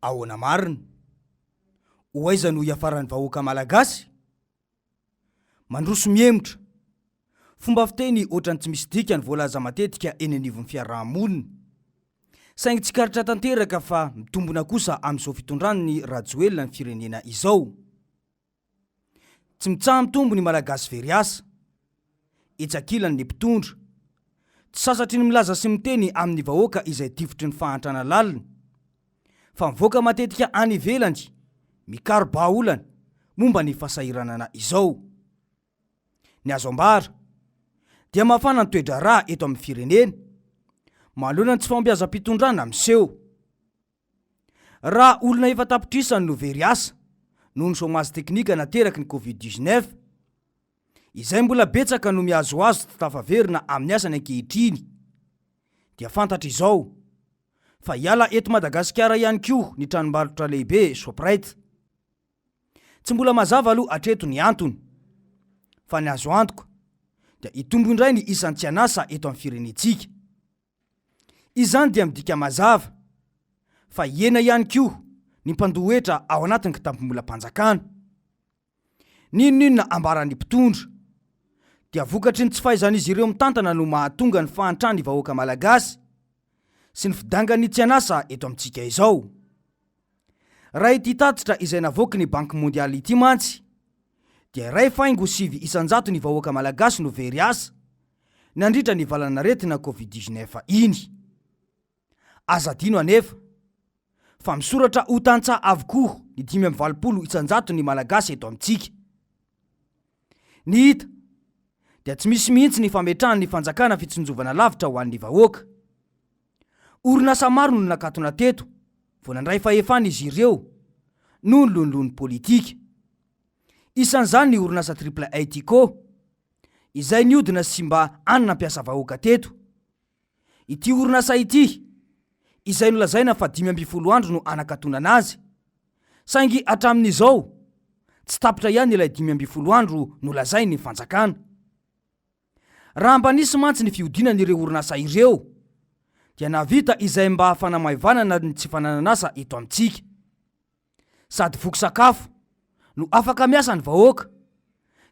ahoana marina? Ho aiza no hiafaran'ny vahoaka malagasy? Mandroso mihemotra. Fomba fiteny ohatran'ny tsy misy dikany voalaza matetika eny anivon'ny fiaraha-monina. Saingy tsikaritra tanteraka fa mitombina kosa amin'izao fitondran'ny Rajoelina ny firenena izao. Tsy mitsaha-mitombo ny Malagasy very asa. Etsy ankilany ny mpitondra. Tsy sasatry ny milaza sy miteny amin'ny vahoaka izay difotry ny fahantrana lalina. Fa mivoaka matetika any ivelany mikaro-bahaolana momba ny fahasahiranana izao. Ny azo ambara dia mafana ny toe-draharaha eto amin'ny firenena manoloana ny tsy fahombiazam-pitondrana miseho. Raha olona efa tapitrisany no very asa noho ny chômage teknika nateraky ny Covid 19, izay mbola betsaka no mihazohazo tsy tafaverina amin'ny asany ankehitriny, dia fantatra izao fa hiala eto Madagasikara ihany koa ny tranombarotra lehibe Shoprite. Tsy mbola mazava aloha hatreto ny antony, fa ny azo antoka dia hitombo indray ny isan'ny tsy an'asa eto amin'ny firenentsika. Izany dia midika mazava fa hihena ihany koa ny mpandoa hetra ao anatin'ny kitampom-bolam-panjakana. N'inon'inona ambaran'ny mpitondra dia vokatry ny tsy fahaizan'izy ireo mitantana no mahatonga ny fahantran'ny vahoaka malagasy sy ny fidangan'ny tsy an'asa eto amintsika izao. Raha ity tatitra izay navoaky ny Banky Mondialy ity mantsy dia 1.9% ny vahoaka malagasy no very asa nandritra ny valan'aretina Covid 19 iny. Aza adino anefa fa misoratra ho tantsaha avokoa ny 85% ny Malagasy eto amintsika. Ny hita dia tsy misy mihitsy ny fametrahan'ny fanjakana fitsinjovana lavitra ho an'ny vahoaka. Orinasa maro no nakatona teto vao nandray fahefana izy ireo noho ny lonilony politika. Isan'izany ny orinasa Triple IT Co. Izay niodina sy mba any nampiasa vahoaka teto. Ity orinasa ity, izay nolazaina fa 15 andro no hanakatonana azy, saingy hatramin'izao, tsy tapitra ihany ilay 15 andro nolazain'ny fanjakana. Raha mba nisy mantsy ny fihodinan'ireo orinasa ireo, dia nahavita izay mba fanamaivanana ny tsy fananan'asa eto amintsika. Sady voky sakafo no afaka miasa ny vahoaka,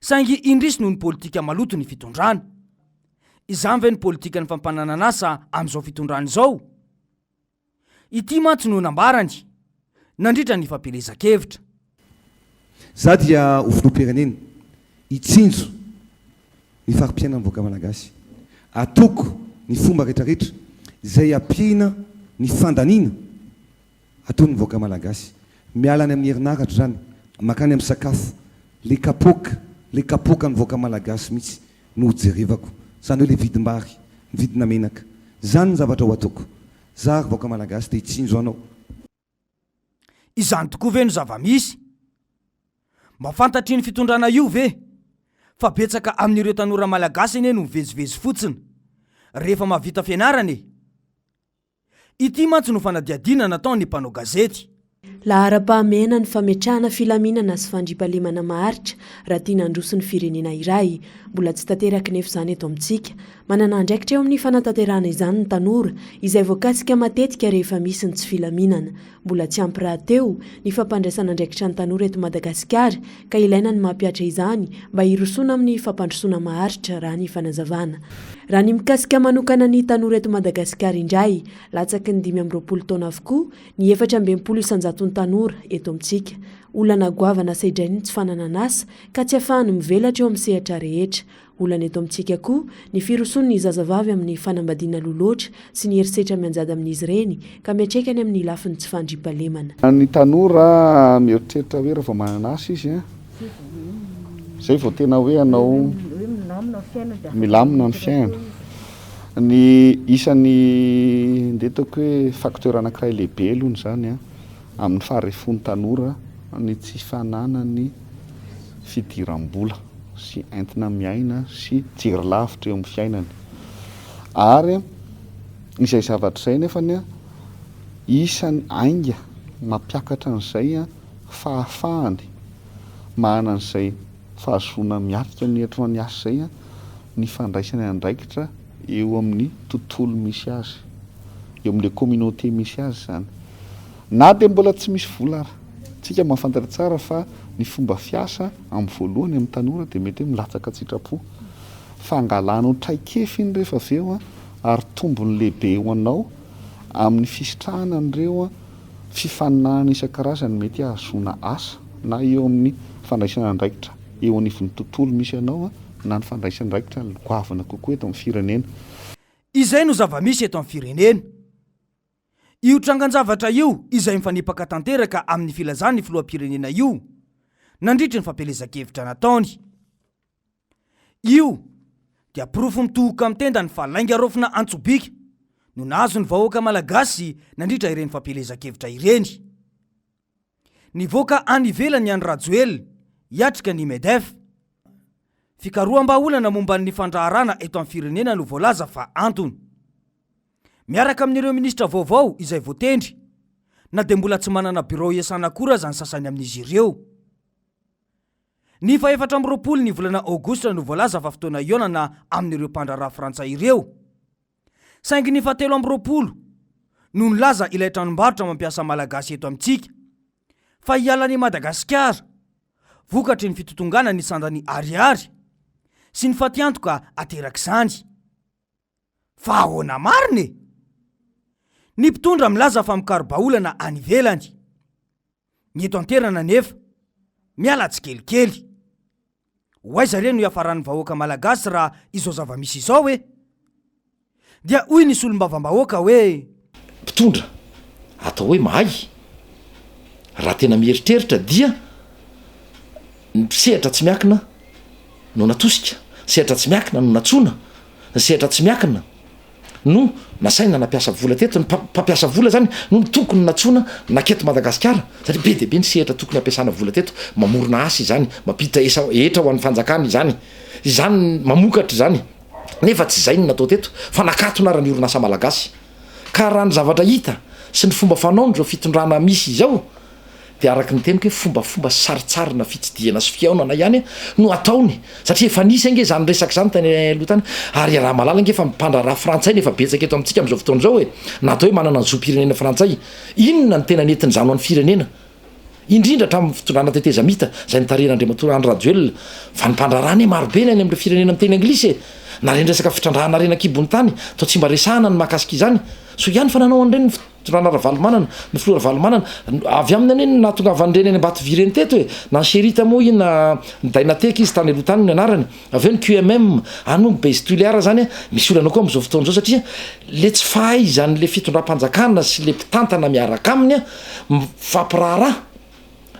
saingy indrisy noho ny politika maloto ny fitondrana. Izany ve ny politikan'ny fampananan'asa amin'izao fitondrana izao? Ity mantsy no nambarany nandritra ny fampielezan-kevitra. Za dia ho filoham-pirenena hitsinjo ny fari-piainan'ny vahoaka malagasy. Ataoko ny fomba rehetrarehetra izay hampihena ny fandaniana ataon'ny vahoaka malagasy. Miala any amin'ny herinaratra izany, mankany amin'ny sakafo, le kapoaka, le kapoakan'ny vahoaka malagasy mihitsy no ho jerevako. Izany hoe le vidim-bary, ny vidina menaka. Izany ny zavatra ho ataoko. Za ry vahoaka malagasy te hitsinjo anao. Izany tokoa ve no zava-misy? Mba fantatr'iny fitondrana io ve fa betsaka amin'ireo tanora malagasy anie no mivezivezy fotsiny rehefa mahavita fianarana e? Ity mantsy no fanadihadiana nataon'ny mpanao gazety. Laharam-pahamehana ny fametrahana filaminana sy fandriampahalemana maharitra raha tiana handroso ny firenena iray. Mbola tsy tanteraka nefa izany eto amintsika. Manana andraikitra eo amin'ny fanatanterahana izany ny tanora, izay voakasika matetika rehefa misy ny tsy filaminana. Mbola tsy ampy rahateo ny fampandraisana andraikitra ny tanora eto Madagasikara ka ilaina ny mampihatra izany mba hirosoana amin'ny fampandrosoana maharitra, raha ny fanazavana. Raha ny mikasika manokana ny tanora eto Madagasikara indray, latsaky ny 25 taona avokoa ny 64 isan-jaton'ny tanora eto amintsika. Olana goavana sedrain'ny tsy fananan'asa ka tsy afahany mivelatra eo amin'ny sehatra rehetra. Olana eto amintsika koa ny firosoan'ny zazavavy amin'ny fanambadiana aloha loatra sy ny herisetra mianjady amin'izy ireny ka miantraika any amin'ny lafiny tsy fandriampahalemana. Ny tanora mieritreritra hoe raha vao manana asa izy izay vao tena hoe hanao milamina ny fiainana. Ny isan'ny ndeha ataoko hoe facteur anankiray lehibe aloha izany amin'ny faharefon'ny tanora ny tsy fananany fidiram-bola sy entina miaina sy jery lavitra eo amin'ny fiainany. Ary izay zavatra izay nefany isan'ny ainga mampiakatra an'izay fahafahany manana an'izay fahazoana miatrika ny eto ny asa izay ny fandraisany andraikitra eo amin'ny tontolo misy azy, eo amin'ilay communauté misy azy izany. Na dia mbola tsy misy vola ara. Tsika mahafantatra tsara fa ny fomba fiasa amin'ny voalohany amin'ny tanora dia mety hoe milatsaka an-tsitrapo. Fa angalanao traikefa iny rehefa avy eo ary tombony lehibe ho anao amin'ny fisitrahana an'ireo fifaninanana isan-karazany mety hahazoana asa na eo amin'ny fandraisana andraikitra eo anivon'ny tontolo misy anao na ny fandraisana andraikitra goavana kokoa eto amin'ny firenena. Izay no zava-misy eto amin'ny firenena. Io trangan-javatra io izay mifanipaka tanteraka amin'ny filazan'ny filoham-pirenena io nandritry ny fampielezan-kevitra nataony. Io dia porofo mitohoka amin'ny tendany fa lainga raofina antsobika no nahazo ny vahoaka malagasy nandritra ireny fampielezan-kevitra ireny. Nivoaka any ivelany Andry Rajoelina hiatrika ny Medef. Fikaroham-bahaolana momba ny fandraharana eto amin'ny firenena no voalaza fa antony. Miaraka amin'ireo minisitra vaovao izay voatendry, na dia mbola tsy manana birao iasana akory aza ny sasany amin'izy ireo. Ny fahefatra amby 20 ny volana aogositra no voalaza fa fotoana hihaonana amin'ireo mpandraharaha frantsay ireo. Saingy ny fahatelo amby 20 no nilaza ilay tranombarotra mampiasa Malagasy eto amintsika fa hiala an'i Madagasikara vokatry ny fitotongana ny sandan'ny ariary sy ny fatiantoka aterak'izany. Fa ahoana marina e? Ny mpitondra milaza fa mikaro-baolana any ivelany. Ny eto an-toerana anefa, miala tsikelikely. Ho aiza re no hiafaran'ny vahoaka malagasy raha izao zava-misy izao e? Dia hoy ny solombavambahoaka hoe. Mpitondra atao hoe mahay, raha tena mieritreritra dia ny sehatra tsy miankina no natosika, sehatra tsy miankina no natsoina, ny sehatra tsy miankina no nasaina nampiasa vola teto, ny mpampiasa vola zany no tokony natsoina naketo Madagasikara satria be dia be ny sehatra tokony hampiasana vola teto, mamorona asa izany, mampiditra esa hetra ho an'ny fanjakana izany, izany mamokatra izany, nefa tsy izay no natao teto fa nakatona ara ny orinasa malagasy. Ka raha ny zavatra hita sy ny fomba fanaon'izao fitondrana misy izao dia araka ny teniko hoe fombafomba sarintsarina fitsidihana sy fihaonana ihany no ataony satria efa nisy ange izany resaka izany tany aloha tany ary iaraha-mahalala ange fa mpandraharaha frantsay no efa betsaka eto amintsika amin'izao fotoana izao e, na atao hoe manana ny zom-pirenena frantsay inona no tena nentin'izany ho an'ny firenena indrindra hatramin'ny fitondrana tetezamita izay notarihan'Andriamatoa Andry Rajoelina fa ny mpandraharaha anie marobe ny any amin'ireo firenena miteny anglisy e, na ireny resaka fitrandrahana harena an-kibon'ny tany toa tsy mba resahana ny mahakasika izany soa ihany fa nanao an'ireny ny Fitondrana Ravalomanana, ny filoha Ravalomanana, avy aminy anie no nahatongavan'ireny any Ambatovy ireny teto e, na ny Sherita moa iny na ny Dynatec izy tany aloha tany no nianarany, avy eo ny QMM, any moa ny Base Toliara zany misy olana koa amin'izao fotoana izao satria le tsy fahaizan'le fitondram-panjakana sy le mpitantana miaraka aminy mifampiraharaha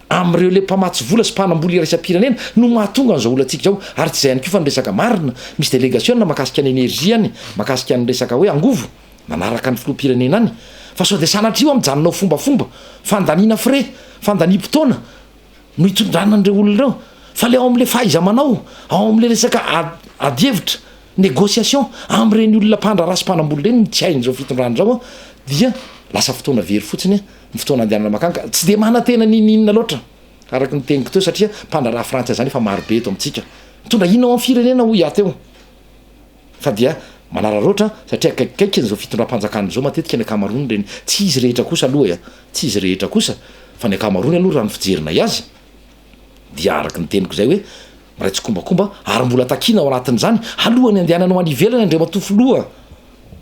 amin'ireo le mpamatsy vola sy mpanambola iraisam-pirenena no mahatonga an'izao olantsika izao, ary tsy izay ihany koa fa ny resaka marina, misy delegasiona mahakasika ny energie any, mahakasika ny resaka hoe angovo. Nanaraka ny filoham-pirenena any fa sao dia sanatria hoa mijanona ho fombafomba, fandaniana frais, fandaniam-potoana no hitondrana an'ireo olona ireo fa le ao amin'le fahaiza-manao, ao amin'le resaka adihevitra, négociation amin'ireny olona mpandraharaha sy mpanambola ireny no tsy hain'izao fitondrana izao dia lasa fotoana very fotsiny ny fotoana andehanana makany ka tsy dia manantena n'inon'inona loatra araka ny teniko teo satria mpandraharaha frantsay izany efa marobe eto amintsika. Mitondra inona ho an'ny firenena hoy aho teo? Fa dia manararaotra satria akaikikaiky an'izao fitondram-panjakana izao matetika ny ankamaroany ireny, tsy izy rehetra kosa aloha e, tsy izy rehetra kosa fa ny ankamaroany aloha raha ny fijerinay azy dia araka ny teniko izay hoe miray tsikombakomba ary mbola takiana ao anatin'izany alohan'ny andehananao any ivelany Andriamatoa Filoha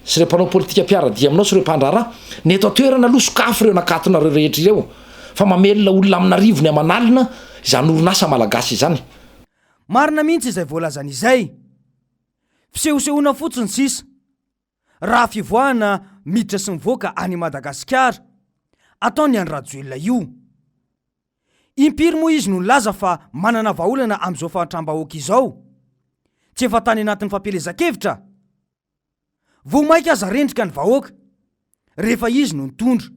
sy ireo mpanao politika mpiara-dia aminao sy ireo mpandraharaha, ny eto an-toerana aloha sokafy ireo nakatonareo rehetra ireo fa mamelona olona amin'arivony aman'alina izany orinasa malagasy izany. Marina mihitsy izay voalazany izay. Fisehosehoana fotsiny sisa. Raha fivoahana miditra sy mivoaka any Madagasikara ataon'i Andry Rajoelina io. Impiry moa izy no nilaza fa manana vahaolana amin'izao fahantram-bahoaka izao? Tsy efa tany anatin'ny fampielezan-kevitra? Vao mainka aza rendrika ny vahoaka rehefa izy no nitondra.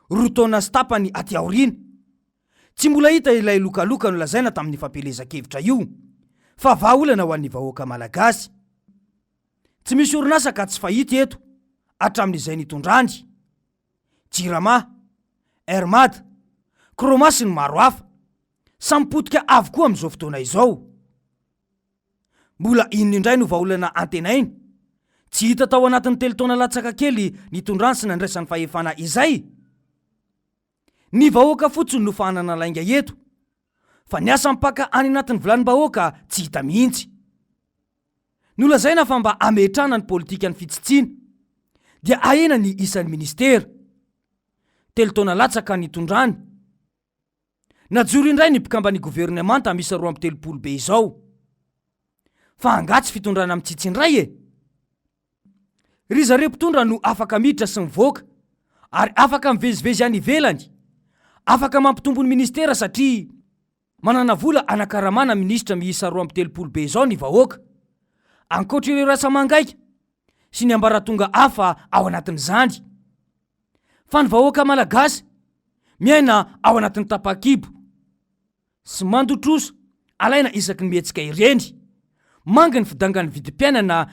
Roa taona sy tapany aty aoriana, tsy mbola hita ilay lokaloka nolazaina tamin'ny fampielezan-kevitra io fa vahaolana ho an'ny vahoaka malagasy. Tsy misy orinasa ka tsy fahita eto hatramin'izay nitondrany. Jirama, Air Mad, Croma sy ny maro hafa. Samy potika avokoa amin'izao fotoana izao. Mbola inona indray no vahaolana antenaina? Tsy hita tao anatin'ny telo taona latsaka kely nitondrany sy nandraisany fahefana izay? Ny vahoaka fotsiny no fahanana lainga eto, fa ny asa mipaka any anatin'ny vilanim-bahoaka tsy hita mihitsy. Nolazaina fa mba hametrahana ny politikan'ny fitsitsiana dia ahena ny isan'ny ministera. Telo taona latsaka nitondrany. Najoro indray ny mpikamban'ny governemanta miisa 32 be izao. Fa angaha tsy fitondrana mitsitsy indray e? Ry zareo mpitondra no afaka miditra sy mivoaka ary afaka mivezivezy any ivelany, afaka mampitombo ny ministera satria manana vola hanakaramana minisitra miisa 32 be izao ny vahoaka, ankoatra ireo rasa-mangaika sy ny ambaratonga hafa ao anatin'izany. Fa ny vahoaka malagasy miaina ao anatin'ny tapa-kibo sy mando trosa alaina isaky ny mihetsika ireny. Manga ny fidangan'ny vidim-piainana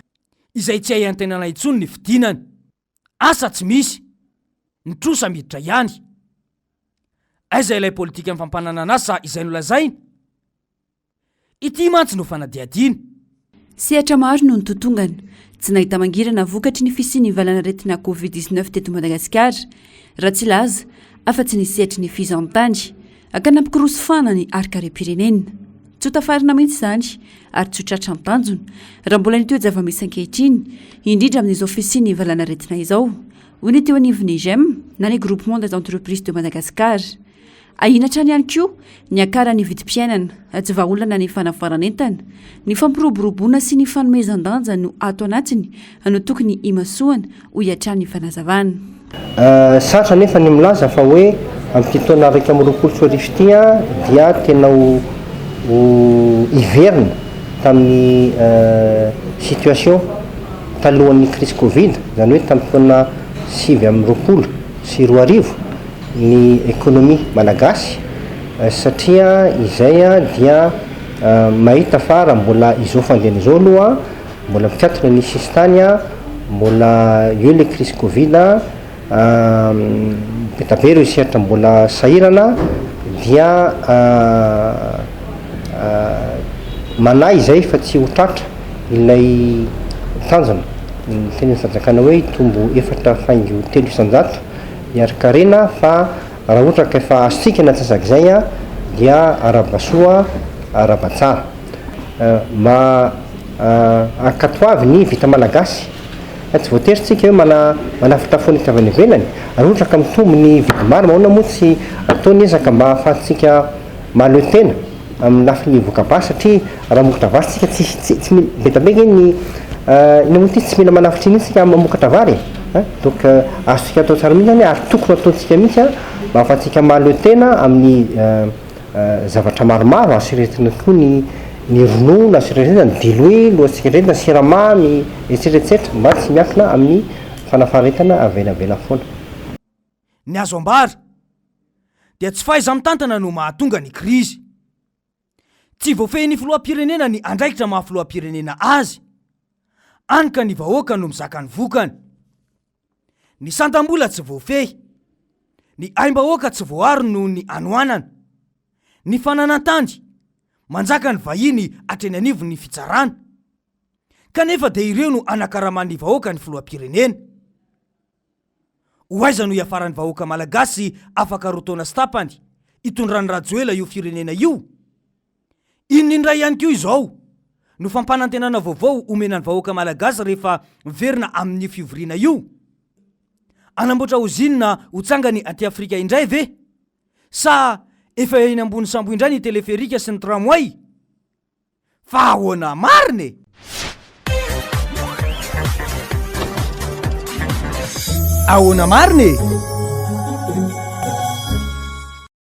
izay tsy hay antenana intsony ny fidinany. Asa tsy misy, ny trosa miditra ihany. Aiza ilay politikan'ny fampananan'asa izay nolazaina? Ity mantsy no fanadihadiana. Sehatra maro no nitotongana. Tsy nahita mangirana vokatry ny fisian'ny valanaretina Covid 19 teto Madagasikara, raha tsy hilaza afa-tsy ny sehatry ny fizahantany. Hakana mpikoroso fahana ny harinkarem-pirenena. Tsy ho tafarina mihitsy izany ary tsy ho tratra ny tanjona raha mbola ny toe-java-misy ankehitriny, indrindra amin'izao fisian'ny valanaretina izao, hoy ny teo anivon'ny GEM na ny Groupement des entreprises de Madagascar. Ahiana hatrany ihany koa ny hakaran'ny vidim-piainana. Tsy vahaolana ny fanavoaran'entana. Ny fampiroboroboana sy ny fanomezan-danja no ato anatiny no tokony himasoana, hoy hatrany ny fanazavana. Sarotra anefa ny milaza fa hoe amin'ity taona 2021 ity dia tena ho hiverina tamin'ny situation talohan'ny crise covid, izany hoe tamin'ny taona 2029. ny ekonomia malagasy satria izay dia mahita fa raha mbola izao fandehana izao aloha mbola mikatona ny sisintany, mbola eo le crise covid, be dia be ireo sehatra mbola sahirana dia manahy izay fa tsy ho tratra ilay tanjona ny tenin'ny fanjakana hoe hitombo efatra faingo telo isan-jato. ny harinkarena fa raha ohatra ka efa azontsika ny antsasak'izay dia arahaba soa arahaba tsara. Mba ankatoavy ny vita malagasy fa tsy voatery tsika hoe manafatra foana hita avy any ivelany raha ohatra ka mitombo ny vidim-bary mahoana moa tsy atao ny ezaka mba ahafahantsika mahaleo tena amin'ny lafiny voka-bary satria raha mamokatra vary tsika tsy tsy tsy be dia be nge ny inona moa ity tsy mila manafatra iny tsika mamokatra vary e donc azontsika atao tsara mihitsy zany ary tokony ataontsika mihitsy a mba ahafahantsika mahaleo tena amin'ny zavatra maromaro azo eritreretina koa ny ny ronono azo eritreretina ny diloilo azo eritreretina siramamy et cetera et cetera mba tsy miankina amin'ny fanafaretana avy any ivelany foana. Ny azo ambara dia tsy fahaiza-mitantana no mahatonga ny krizy. Tsy voafehin'ny filoham-pirenena ny andraikitra maha filoham-pirenena azy, any ka ny vahoaka no mizaka ny vokany. Ny sandam-bola tsy voafehy, ny aim-bahoaka tsy voaaro noho ny hanoanana, ny fananan-tany, manjaka ny vahiny hatreny anivon'ny fitsarana. Kanefa dia ireo no anakaraman'ny vahoaka ny filoham-pirenena. Ho aiza no hiafaran'ny vahoaka malagasy afaka roa taona sy tapany hitondran'i Rajoela io firenena io? Inona indray ihany koa izao no fampanantenana vaovao omena ny vahoaka malagasy rehefa miverina amin'io fivoriana io? Hanamboatra ozinina ho tsangany aty Afrika indray ve? Sa efa eny ambony sambo indray ny teleferika sy ny tramway? Fa ahoana marina e? Ahoana marina e?